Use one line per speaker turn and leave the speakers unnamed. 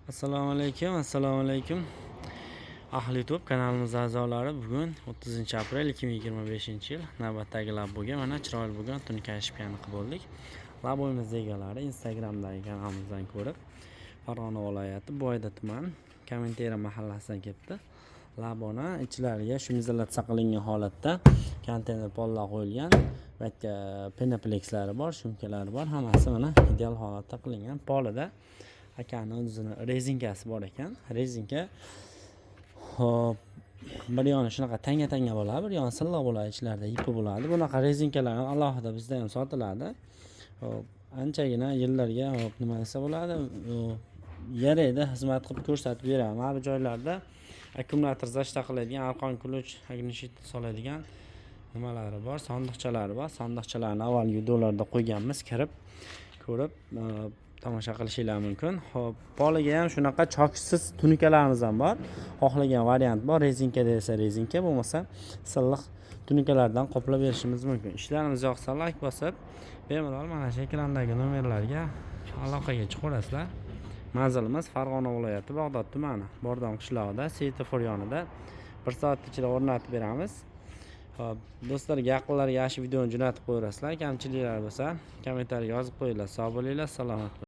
Assalomu alaykum, assalomu alaykum. Ahli YouTube kanalimiz a'zolari, bugun 30 aprel 2025-yil navbatdagi Laboga mana chiroyli bo'lgan tunuka ошибка ni qilib bo'ldik. Laboyimiz egalari Instagramdagi kanalimizdan ko'rib, Farg'ona viloyati, Boyda tuman, Komintera mahallasidan kelibdi. Laboni ichlariga шумоизоляция qilingan holatda konteyner pollar qo'yilgan. Bu yerga пеноплексlari bor, шумка lari bor, hammasi mana ideal holatda qilingan. Polida akani o'zini rezinkasi bor ekan. Rezinka, hop, bir yoni shunaqa tanga tanga bo'ladi, bir yoni silliq bo'ladi, ichlarida ipi bo'ladi. Bunaqa rezinkalar alohida bizda ham sotiladi. Hop, anchagina yillarga, hop, nima desa bo'ladi, yaraydi, xizmat qilib ko'rsatib beradi. Mana bu joylarda akkumulyator защита qiladigan arqon, ключ, огнетушитель soladigan nimalari bor, sandiqchalari bor. Sandiqchalarni avvalgi videolarda qo'yganmiz, kirib ko'rib, tomosha qilishinglar mumkin. Hop, poliga ham shunaqa choksiz tunukalarimiz ham bor. Xohlagan variant bor. Rezinka desa rezinka, bo'lmasa silliq tunukalardan qoplab berishimiz mumkin. Ishlarimiz yoqsa, layk bosib, bemalol mana shu ekrandagi nomerlarga aloqaga chiqaverasizlar. Manzilimiz Farg'ona viloyati, Bag'dod tumani, Bordon qishlog'ida, svetofor yonida. 1 soat ichida o'rnatib beramiz. Hop, do'stlarga, yaqinlarga shu videoni jo'natib qo'yaverasizlar. Kamchiliklar bo'lsa, kommentariy yozib qo'yinglar. Sog' bo'linglar, salomat.